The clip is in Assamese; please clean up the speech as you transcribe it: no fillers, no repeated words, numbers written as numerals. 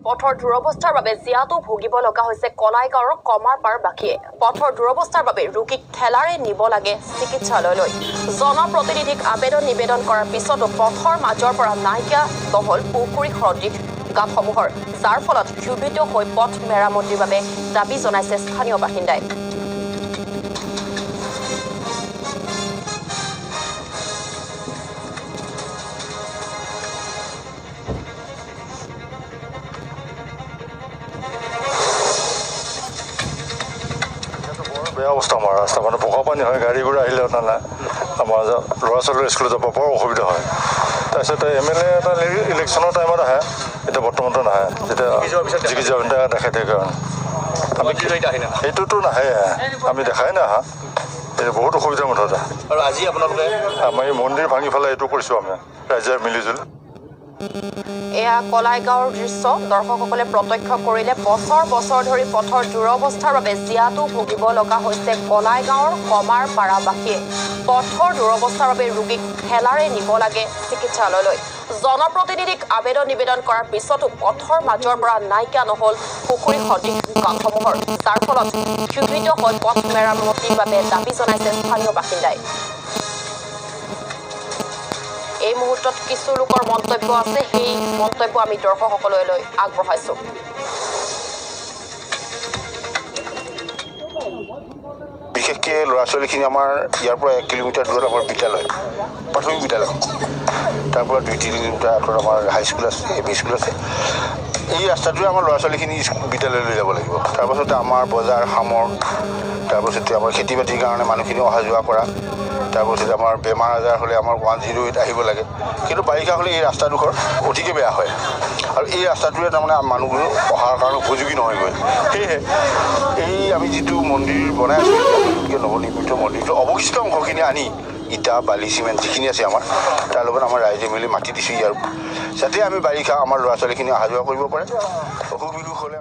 পথৰ দুৰৱস্থাৰ বাবে জীয়াতু ভুগিব লগা হৈছে কলাইগাঁৱৰ কমাৰপাৰবাসীয়ে। পথৰ দুৰৱস্থাৰ বাবে ৰোগীক ঠেলাৰে নিব লাগে চিকিৎসালয়লৈ। জনপ্ৰতিনিধিক আবেদন নিবেদন কৰাৰ পিছতো পথৰ মাজৰ পৰা নাইকিয়া নহ'ল পুখুৰী সদৃশ গাঁতসমূহৰ, যাৰ ফলত ক্ষোভিত হৈ পথ মেৰামতিৰ বাবে দাবী জনাইছে স্থানীয় বাসিন্দাই। বেয়া অৱস্থা আমাৰ ৰাস্তা, মানে বোকা পানী হয়, গাড়ী ঘোঁৰা আহিলে নাই, আমাৰ ল'ৰা ছোৱালীৰ স্কুলত যাব বৰ অসুবিধা হয়। তাৰপিছত এম এল এ এটা ইলেকশ্যনৰ টাইমত আহে, এতিয়া বৰ্তমানতো নাহে। যেতিয়া জিকি যোৱাৰ দেখাই থাকে কাৰণে আমি সেইটোতো নাহে, আমি দেখাই নাই অহা। এইটো বহুত অসুবিধা মুঠতে। আৰু আজি আপোনালোকে আমি মন্দিৰ ভাঙি পেলাই এইটো কৰিছোঁ, আমি ৰাইজে মিলিজুলি। এয়া কলাইগাঁৱৰ দৃশ্য দৰ্শকসকলে প্ৰত্যক্ষ কৰিলে। বছৰ বছৰ ধৰি পথৰ দুৰৱস্থাৰ বাবে জীয়াতু ভুগিব লগা হৈছে কলাইগাঁৱৰ কমাৰপাৰাবাসীয়ে। পথৰ দুৰৱস্থাৰ বাবে ৰোগীক ঠেলাৰে নিব লাগে চিকিৎসালয়লৈ। জনপ্ৰতিনিধিক আবেদন নিবেদন কৰাৰ পিছতো পথৰ মাজৰ পৰা নাইকিয়া নহ'ল পুখুৰী সদৃশ গাঁতসমূহৰ, যাৰ ফলত ক্ষোভিত হৈ পথ মেৰামতিৰ বাবে দাবী জনাইছে স্থানীয় বাসিন্দাই। এই মুহূৰ্তত কিছু লোকৰ মন্তব্য আছে, সেই মন্তব্য আমি দৰ্শকসকললৈ আগবঢ়াইছো। বিশেষকৈ ল'ৰা ছোৱালীখিনি আমাৰ ইয়াৰ পৰা 1 কিলোমিটাৰ দূৰত আমাৰ বিদ্যালয়, প্ৰাথমিক বিদ্যালয়, তাৰ পৰা 2-3 কিলোমিটাৰ আঁতৰত আমাৰ হাইস্কুল আছে, এম ই স্কুল আছে। এই ৰাস্তাটোৱে আমাৰ ল'ৰা ছোৱালীখিনি বিদ্যালয়লৈ যাব লাগিব। তাৰপাছতে আমাৰ বজাৰ সামৰ, তাৰপাছতে আমাৰ খেতি বাতিৰ কাৰণে মানুহখিনি অহা যোৱা কৰা, তাৰপাছতে আমাৰ বেমাৰ আজাৰ হ'লে আমাৰ 108 আহিব লাগে। কিন্তু বাৰিষা হ'লে এই ৰাস্তাডোখৰ অতিকে বেয়া হয় আৰু এই ৰাস্তাটোৱে তাৰমানে মানুহবোৰ অহাৰ কাৰণে উপযোগী নহয়গৈ। সেয়েহে এই আমি যিটো মন্দিৰ বনাই আছোঁ, নতুনকৈ নৱনিৰ্মিত মন্দিৰটো অৱশিষ্ট অংশখিনি আনি ইটা বালি চিমেণ্ট যিখিনি আছে আমাৰ, তাৰ লগত আমাৰ ৰাইজে মিলি মাটি দিছোঁ ইয়াৰ, যাতে আমি বাৰিষা আমাৰ ল'ৰা ছোৱালীখিনি অহা যোৱা কৰিব পাৰে। অসুখ বিসুখ হ'লে